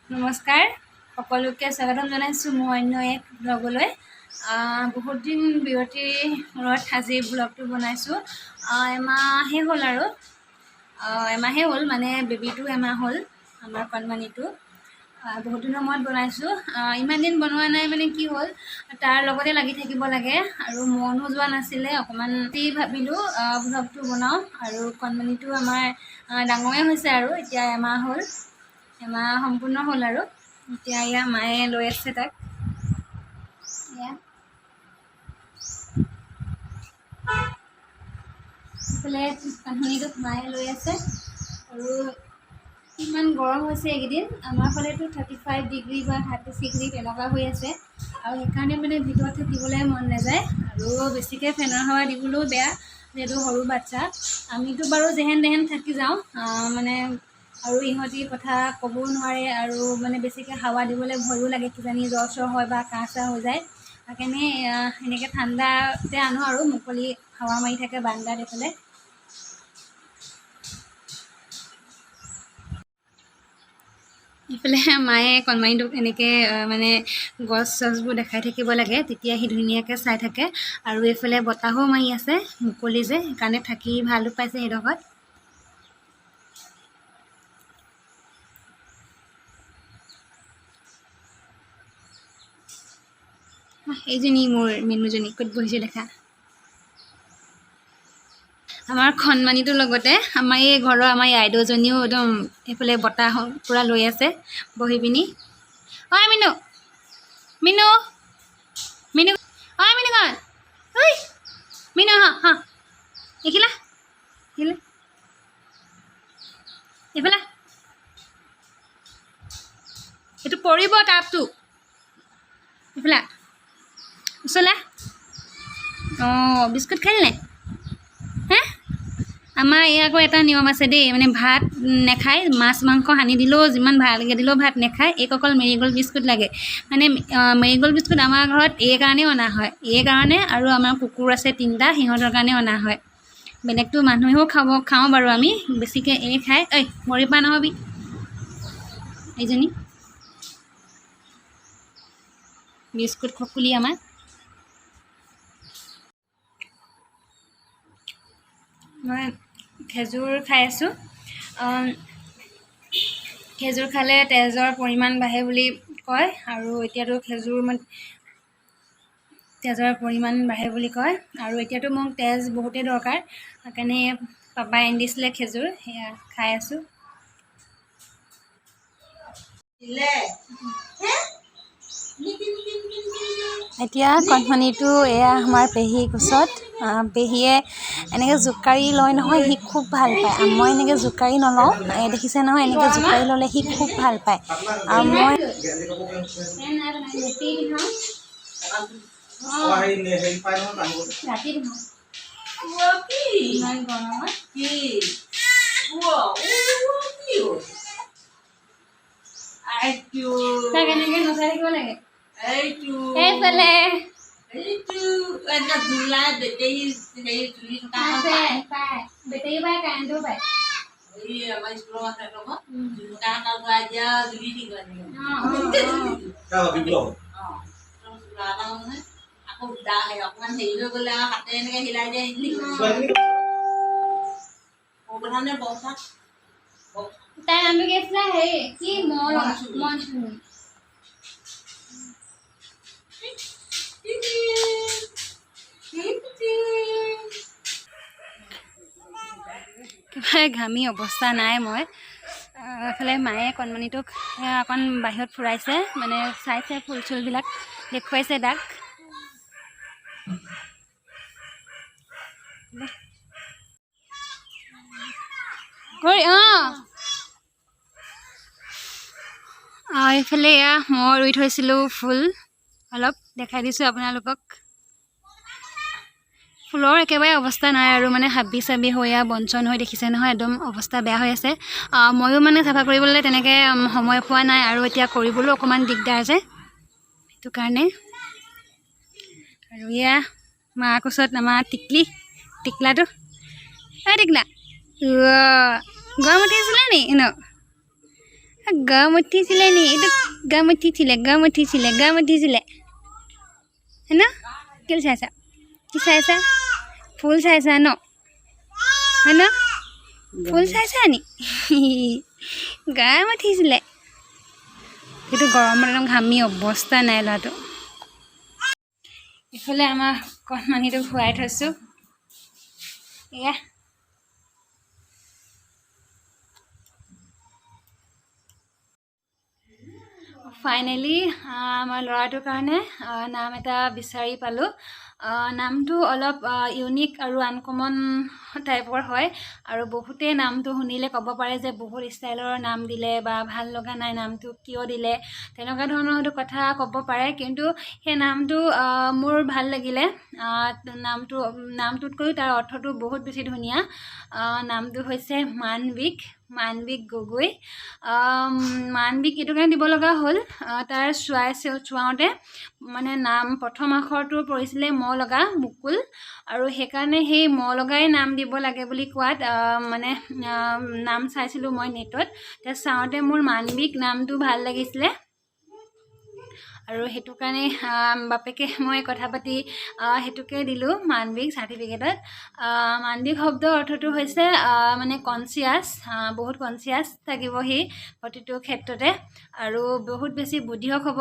নমস্কাৰ, সকলোকে স্বাগতম জনাইছোঁ মোৰ অন্য এক ব্লগলৈ। বহুত দিন বিৰতিৰ মূৰত আজি ব্লগটো বনাইছোঁ। এমাহেই হ'ল আৰু এমাহেই হ'ল, মানে বেবীটো এমাহ হ'ল, আমাৰ কণমানিটো। বহুত দিনৰ মূৰত বনাইছোঁ। ইমান দিন বনোৱা নাই, মানে কি হ'ল, তাৰ লগতে লাগি থাকিব লাগে আৰু মনো যোৱা নাছিলে অকণমান। ভাবিলোঁ ব্লগটো বনাওঁ। আৰু কণমানিটো আমাৰ ডাঙৰেই হৈছে আৰু এতিয়া এমাহ হ'ল, এমাহ সম্পূৰ্ণ হ'ল। আৰু এতিয়া এয়া মায়ে লৈ আছে তাক। এয়া এইফালে কণমানিটোক মায়ে লৈ আছে। আৰু ইমান গৰম হৈছে এইকেইদিন, আমাৰ ফালেতো 35 ডিগ্ৰী বা 36 ডিগ্ৰী তেনেকুৱা হৈ আছে। আৰু সেইকাৰণে মানে ভিতৰত থাকিবলৈ মন নাযায় আৰু বেছিকৈ ফেনৰ হাৱা দিবলৈও বেয়া, যিহেতু সৰু বাচ্ছা। আমিতো বাৰু যেহেন তেহেন থাকি যাওঁ, মানে আৰু ইহঁতি কথা ক'বও নোৱাৰে আৰু মানে বেছিকৈ হাৱা দিবলৈ ভয়ো লাগে, কিজানি জ্বৰ চৰ হয় বা কাহ চাহ হৈ যায়। সেইকাৰণে এনেকৈ ঠাণ্ডাতে আনো আৰু মুকলি হাৱা মাৰি থাকে বাৰান্দাত এইফালে। এইফালে মায়ে কণমানিটোক এনেকৈ মানে গছ চছবোৰ দেখাই থাকিব লাগে, তেতিয়া সি ধুনীয়াকৈ চাই থাকে। আৰু এইফালে বতাহো মাৰি আছে, মুকলি যে, সেইকাৰণে থাকি ভালো পাইছে সেইডোখৰত। এইজনী মোৰ মিনুজনী ক'ত বহিছে দেখা। আমাৰ কণমানিটোৰ লগতে আমাৰ এই ঘৰৰ আমাৰ এই আইদেউজনীও একদম এইফালে বতাহ পূৰা লৈ আছে বহি পিনি। ঐ মিনু, মিনু, মিনু, ঐ মিনু ক'ত? ঐ মিনু, হা হা, এইখিলা, এইখিলা, এইফালে, এইটো পৰিব টাবটো, এইফালে ওচৰলৈ। অঁ, বিস্কুট খালি নাই? হে, আমাৰ এই আকৌ এটা নিয়ম আছে দেই, মানে ভাত নেখায়, মাছ মাংস সানি দিলেও, যিমান ভালকৈ দিলেও ভাত নেখায়। এইক অকল মেৰিগ'ল্ড বিস্কুট লাগে। মানে মেৰিগ'ল্ড বিস্কুট আমাৰ ঘৰত এই কাৰণেই অনা হয়, এই কাৰণে আৰু আমাৰ কুকুৰ আছে 3টা, সিহঁতৰ কাৰণে অনা হয়। বেলেগতো মানুহেও খাব, খাওঁ বাৰু আমি, বেছিকৈ এই খায়। ঐ মৰি পা নহ'বি। এইজনী বিস্কুট খকুলি আমাৰ। মই খেজুৰ খাই আছোঁ। খেজুৰ খালে তেজৰ পৰিমাণ বাঢ়ে বুলি কয়। আৰু এতিয়াতো খেজুৰ মানে তেজৰ পৰিমাণ বাঢ়ে বুলি কয়। আৰু এতিয়াতো মোক তেজ বহুতেই দৰকাৰ, সেইকাৰণে পাপাই আনি দিছিলে খেজুৰ, সেয়া খাই আছোঁ। এতিয়া কণমানিটো এয়া আমাৰ পেহীৰ কোচত। পেহীয়ে এনেকৈ জোকাৰি লয় নহয়, সি খুব ভাল পায়। মই এনেকৈ জোকাৰি নলওঁ, এই দেখিছে নহয়, এনেকৈ জোকাৰি ল'লে সি খুব ভাল পায়। আৰু মই তাক এনেকৈ নচাই থাকিব লাগে। এইফালে আছে, পায়, বেটেৰী পায়, কাৰেণ্টো পায়। তাই নামটো কি আছিলে? হেৰি কি, মনচুমি। একেবাৰে ঘামি অৱস্থা নাই মই। এইফালে মায়ে কণমানিটোক অকণ বাহিৰত ফুৰাইছে, মানে চাইছে, ফুল চুলবিলাক দেখুৱাইছে তাক। অঁ, এইফালে এয়া মই ৰুই থৈছিলোঁ ফুল, অলপ দেখাই দিছোঁ আপোনালোকক। ফুলৰ একেবাৰে অৱস্থা নাই আৰু, মানে হাবি চাবি হৈ আৰু বন চন হৈ দেখিছে নহয়, একদম অৱস্থা বেয়া হৈ আছে। ময়ো মানে চাফা কৰিবলৈ তেনেকৈ সময় পোৱা নাই আৰু এতিয়া কৰিবলৈও অকণমান দিগদাৰ যে, সেইটো কাৰণে। আৰু এয়া মাৰ কোচত আমাৰ টিকলি, টিকলাটো। ঐ টিকলা, গৰম উঠিছিলে নি ন? গম উঠিছিলে নি? এইটো গম উঠিছিলে, গম উঠিছিলে, গম উঠিছিলে ন? কেলৈ চাইছা? কি চাইছা? ফুল চাইছা ন? হয় ন? ফুল চাইছা নি? গম উঠিছিলে। সেইটো গৰমত একদম ঘামি অৱস্থা নাই ল'ৰাটো। ইফালে আমাৰ কণমানিটোক শুৱাই থৈছোঁ। এয়া ফাইনেলি আমাৰ ল'ৰাটোৰ কাৰণে নাম এটা বিচাৰি পালোঁ। নামটো অলপ ইউনিক আৰু আনকমন টাইপৰ হয় আৰু বহুতেই নামটো শুনিলে ক'ব পাৰে যে বহুত ষ্টাইলৰ নাম দিলে বা ভাল লগা নাই নামটো, কিয় দিলে, তেনেকুৱা ধৰণৰ হয়তো কথা ক'ব পাৰে। কিন্তু সেই নামটো মোৰ ভাল লাগিলে। নামটোতকৈও তাৰ অৰ্থটো বহুত বেছি ধুনীয়া। নামটো হৈছে মানবিক, মানবিক গগৈ। মানবিক এইটো কাৰণে দিব লগা হ'ল, তাৰ চোৱাওঁতে মানে নাম প্ৰথম আখৰটো পৰিছিলে ম লগা, মুকুল, আৰু সেইকাৰণে সেই ম লগাই নাম দিব লাগে বুলি কোৱাত মানে নাম চাইছিলোঁ মই নেটত। তেতিয়া চাওঁতে মোৰ মানবিক নামটো ভাল লাগিছিলে আৰু সেইটো কাৰণে বাপেকে মই কথা পাতি সেইটোকে দিলোঁ মানবিক চাৰ্টিফিকেটত। মানবিক শব্দৰ অৰ্থটো হৈছে মানে কনচিয়াছ, বহুত কনচিয়াছ থাকিব সি প্ৰতিটো ক্ষেত্ৰতে, আৰু বহুত বেছি বুদ্ধিয়ক হ'ব,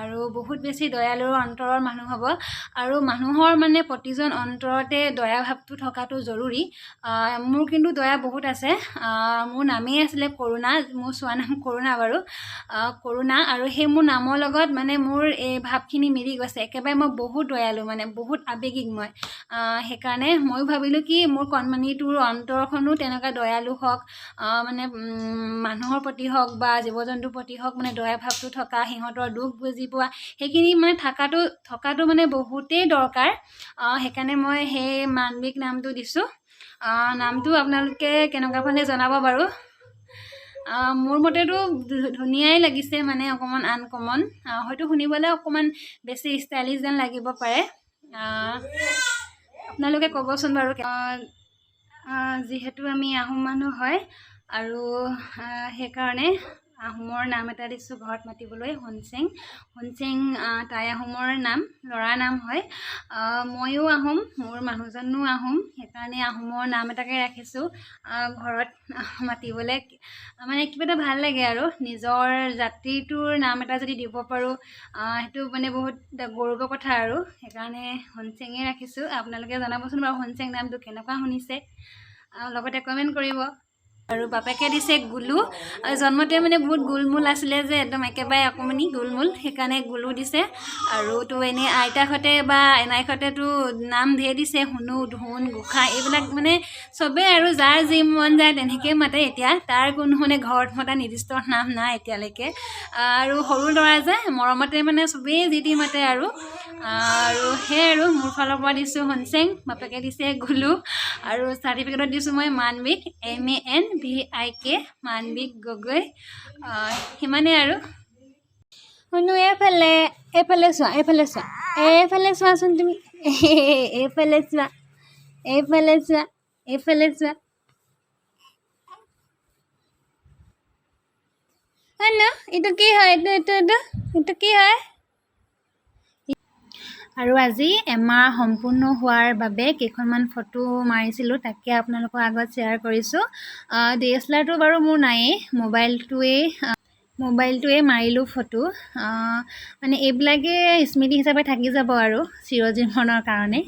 আৰু বহুত বেছি দয়ালুৰ অন্তৰৰ মানুহ হ'ব। আৰু মানুহৰ মানে প্ৰতিজন অন্তৰতে দয়া ভাৱটো থকাটো জৰুৰী। মোৰ কিন্তু দয়া বহুত আছে। মোৰ নামেই আছিলে কৰুণা, মোৰ চোৱা নাম কৰুণা বাৰু, কৰুণা, আৰু সেই মোৰ নামৰ লগত মানে মোৰ এই ভাৱখিনি মিলি গৈছে। একেবাৰে মই বহুত দয়ালু, মানে বহুত আৱেগিক মই। সেইকাৰণে ময়ো ভাবিলোঁ কি মোৰ কণমানিটোৰ অন্তৰখনো তেনেকুৱা দয়ালু হওক, মানে মানুহৰ প্ৰতি হওক বা জীৱ জন্তুৰ প্ৰতি হওক, মানে দয়া ভাৱটো থকা, সিহঁতৰ দুখ বুজি পোৱা, সেইখিনি মানে থকাটো মানে বহুতেই দৰকাৰ। সেইকাৰণে মই সেই মানবিক নামটো দিছোঁ। নামটো আপোনালোকে কেনেকুৱা পালে জনাব বাৰু। মোৰ মতেতো ধুনীয়াই লাগিছে, মানে অকণমান আনকমন, হয়তো শুনিবলৈ অকণমান বেছি ষ্টাইলিছ যেন লাগিব পাৰে। আপোনালোকে ক'বচোন বাৰু। যিহেতু আমি আহোম মানুহ হয় আৰু সেইকাৰণে আহোমৰ নাম এটা দিছোঁ ঘৰত মাতিবলৈ, সোণচেং। সোণচেং টাই আহোমৰ নাম, ল'ৰাৰ নাম হয়। ময়ো আহোম, মোৰ মানুহজনো আহোম, সেইকাৰণে আহোমৰ নাম এটাকে ৰাখিছোঁ ঘৰত মাতিবলৈ। মানে কিবা এটা ভাল লাগে আৰু নিজৰ জাতিটোৰ নাম এটা যদি দিব পাৰোঁ, সেইটো মানে বহুত গৌৰৱৰ কথা আৰু সেইকাৰণে সোণচেঙে ৰাখিছোঁ। আপোনালোকে জনাবচোন বাৰু সোণচেং নামটো কেনেকুৱা শুনিছে, লগতে কমেণ্ট কৰিব। আৰু বাপেকে দিছে গুলু, জন্মতে মানে বহুত গোলমোল আছিলে যে, একদম একেবাৰে অকণমানি গোলমোল, সেইকাৰণে গুলু দিছে। আৰু তো এনেই আইতাকহঁতে বা এনাইকহঁতেতো নাম ঢেৰ দিছে, শুনো, ধুন, গোঁসাই, এইবিলাক মানে চবেই আৰু যাৰ যি মন যায় তেনেকেই মাতে। এতিয়া তাৰ কোনো মানে ঘৰত মতা নিৰ্দিষ্ট নাম নাই এতিয়ালৈকে। আৰু সৰু ল'ৰা যে, মৰমতে মানে চবেই যি টি মাতে আৰু। আৰু সেয়াই আৰু মোৰ ফালৰ পৰা দিছোঁ সোণচেং, বাপেকে দিছে গুলু, আৰু চাৰ্টিফিকেটত দিছোঁ মই মানবিক, MANVIK, Manvik Gogoi. সিমানেই আৰু। শুনো, এইফালে, এইফালে চোৱা, এইফালে চোৱা, এইফালে চোৱাচোন তুমি, এইফালে চোৱা, এইফালে চোৱা, এইফালে চোৱা। শুনো, এইটো কি হয়? এইটো, এইটো, এইটো, এইটো কি হয়? আৰু আজি এমাহ সম্পূৰ্ণ হোৱাৰ বাবে কেইখনমান ফটো মাৰিছিলোঁ, তাকে আপোনালোকৰ আগত শ্বেয়াৰ কৰিছোঁ। DSLRটো বাৰু মোৰ নায়েই, মোবাইলটোৱে মাৰিলোঁ ফটো। মানে এইবিলাকে স্মৃতি হিচাপে থাকি যাব আৰু চিৰজীৱনৰ কাৰণে।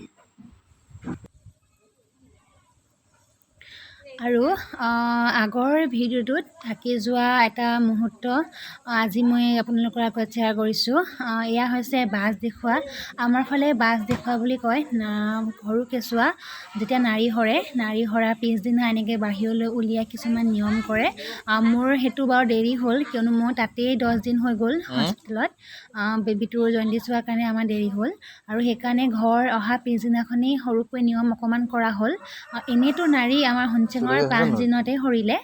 আৰু আগৰ ভিডিঅ'টোত থাকি যোৱা এটা মুহূৰ্ত আজি মই আপোনালোকৰ আগত শ্বেয়াৰ কৰিছোঁ। এয়া হৈছে বাছ দেখুওৱা। আমাৰ ফালে বাছ দেখুওৱা বুলি কয়। সৰু কেঁচুৱা যেতিয়া নাড়ী সৰে, নাড়ী সৰাৰ পিছদিনা এনেকৈ বাহিৰলৈ উলিয়াই কিছুমান নিয়ম কৰে। মোৰ সেইটো বাৰু দেৰি হ'ল, কিয়নো মই তাতেই 10 দিন হৈ গ'ল হস্পিটেলত। বেবীটোৰ জণ্ডিছ হোৱাৰ কাৰণে আমাৰ দেৰি হ'ল আৰু সেইকাৰণে ঘৰ অহা পিছদিনাখনেই সৰুকৈ নিয়ম অকণমান কৰা হ'ল। এনেইতো নাড়ী আমাৰ সোণচেঙৰ 5 দিনতে সৰিলে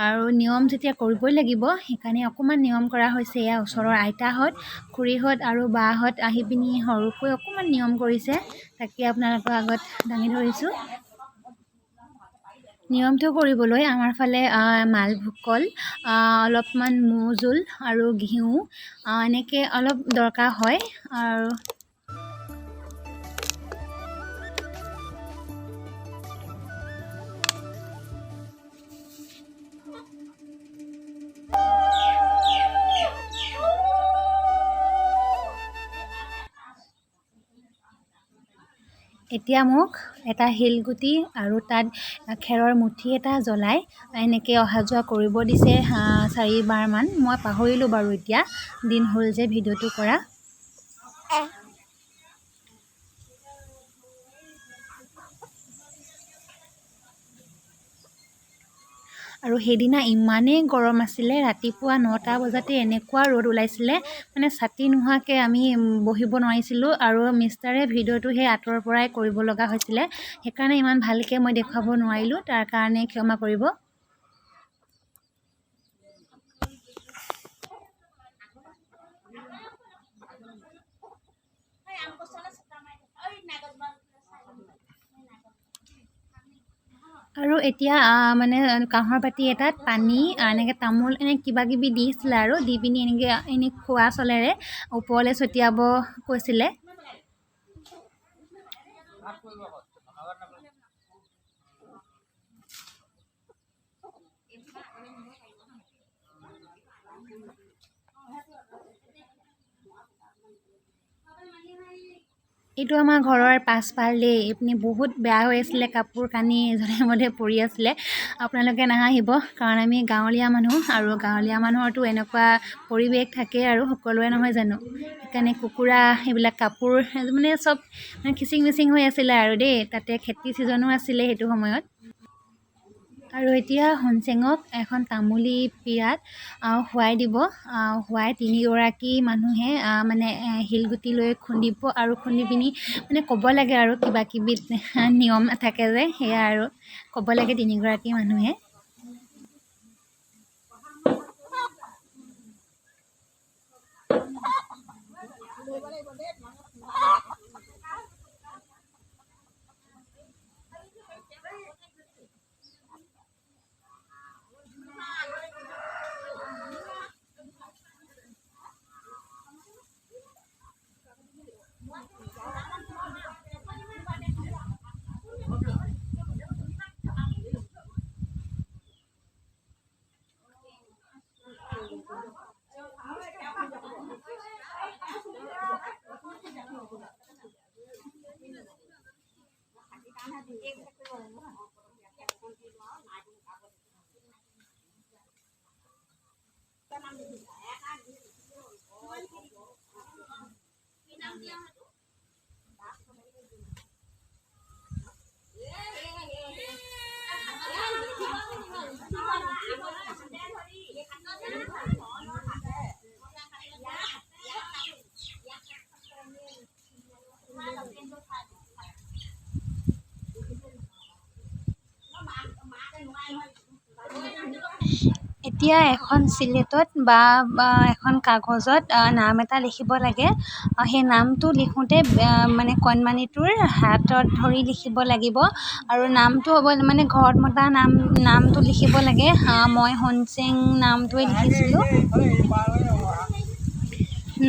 আৰু নিয়ম যেতিয়া কৰিবই লাগিব, সেইকাৰণে অকণমান নিয়ম কৰা হৈছে। এয়া ওচৰৰ আইতাহঁত, খুৰীহঁত আৰু বাহঁত আহি পিনি সৰুকৈ অকণমান নিয়ম কৰিছে, তাকে আপোনালোকৰ আগত দাঙি ধৰিছোঁ। নিয়মটো কৰিবলৈ আমাৰ ফালে মালভোগ কল, অলপমান মৌজোল আৰু ঘিউ এনেকৈ অলপ দৰকাৰ হয়। আৰু এতিয়া মোক এটা শিলগুটি আৰু তাত খেৰৰ মুঠি এটা জ্বলাই এনেকৈ অহা যোৱা কৰিব দিছে চাৰিবাৰমান। মই পাহৰিলোঁ বাৰু, এতিয়া দিন হ'ল যে ভিডিঅ'টো কৰা। আৰু সেইদিনা ইমানেই গৰম আছিলে, ৰাতিপুৱা 9টা বজাতে এনেকুৱা ৰ'দ ওলাইছিলে, মানে ছাতি নোহোৱাকৈ আমি বহিব নোৱাৰিছিলোঁ। আৰু মিষ্টাৰে ভিডিঅ'টো সেই আঁতৰৰ পৰাই কৰিব লগা হৈছিলে, সেইকাৰণে ইমান ভালকৈ মই দেখুৱাব নোৱাৰিলোঁ, তাৰ কাৰণে ক্ষমা কৰিব। আৰু এতিয়া মানে কাঁহৰ বাতি এটাত পানী, এনেকৈ তামোল, এনে কিবা কিবি দিছিলে আৰু দি পিনি এনেকৈ এনেই খোৱা চলেৰে ওপৰলৈ ছটিয়াব কৈছিলে। এইটো আমাৰ ঘৰৰ পাছফাল দেই, এইপিনে বহুত বেয়া হৈ আছিলে, কাপোৰ কানি যধে মধে পৰি আছিলে। আপোনালোকে নাহাঁহিব, কাৰণ আমি গাঁৱলীয়া মানুহ আৰু গাঁৱলীয়া মানুহৰতো এনেকুৱা পৰিৱেশ থাকে আৰু সকলোৰে নহয় জানো। সেইকাৰণে কুকুৰা এইবিলাক কাপোৰ মানে চব মানে খিচিং মিচিং হৈ আছিলে আৰু দেই। তাতে খেতি ছিজনো আছিলে সেইটো সময়ত। আৰু এতিয়া সোণচেঙক এখন তামুলী পীৰাত শুৱাই দিব। শুৱাই তিনিগৰাকী মানুহে মানে শিলগুটি লৈ খুন্দিব আৰু খুন্দি পিনি মানে ক'ব লাগে আৰু কিবা কিবি নিয়ম থাকে যে, সেয়া আৰু ক'ব লাগে তিনিগৰাকী মানুহে। এতিয়া এখন চিলেটত বা এখন কাগজত নাম এটা লিখিব লাগে। সেই নামটো লিখোঁতে মানে কণমানিটোৰ হাতত ধৰি লিখিব লাগিব আৰু নামটো হ'ব মানে ঘৰত মতা নামটো লিখিব লাগে। মই সোণচেং নামটোৱে লিখিছিলোঁ।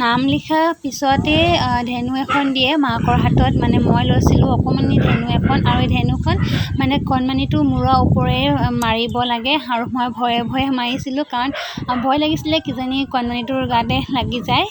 নাম লিখাৰ পিছতে ধেনু এখন দিয়ে মাকৰ হাতত, মানে মই লৈছিলোঁ অকণমানি ধেনু এখন আৰু এই ধেনুখন মানে কণমানিটোৰ মূৰৰ ওপৰেৰে মাৰিব লাগে আৰু মই ভয়ে ভয়ে মাৰিছিলোঁ, কাৰণ ভয় লাগিছিলে কিজানি কণমানিটোৰ গাতে লাগি যায়।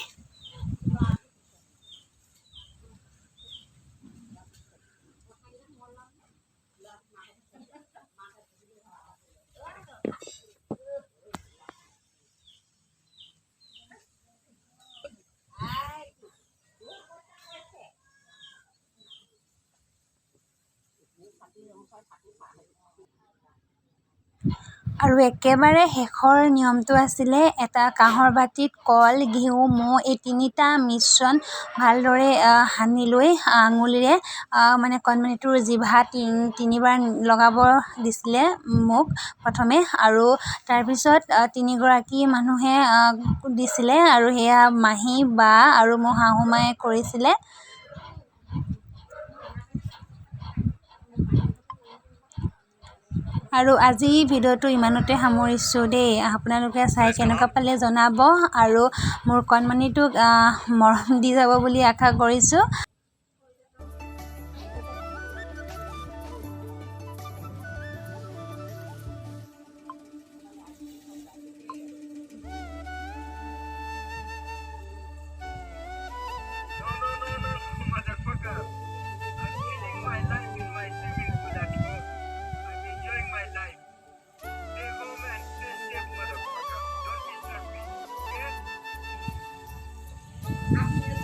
আৰু একেবাৰে শেষৰ নিয়মটো আছিলে এটা কাঁহৰ বাতিত কল, ঘিউ, মৌ এই তিনিটা মিশ্ৰণ ভালদৰে সানি লৈ আঙুলিৰে মানে কণমানিটোৰ জিভাত তিনিবাৰ লগাব দিছিলে মোক প্ৰথমে, আৰু তাৰপিছত তিনিগৰাকী মানুহে দিছিলে আৰু সেয়া মাহী, বা আৰু মোৰ শাহু মায়ে কৰিছিলে। আৰু আজি ভিডিঅ'টো ইমানতে সামৰিছোঁ দেই। আপোনালোকে চাই কেনেকুৱা পালে জনাব আৰু মোৰ কণমানিটোক মৰম দি যাব বুলি আশা কৰিছোঁ। No, no, no, no, motherfucker. I'm killing my life in my swimming pool at home. I'm enjoying my life. Stay home and stay safe, motherfucker. Don't disturb me. Okay?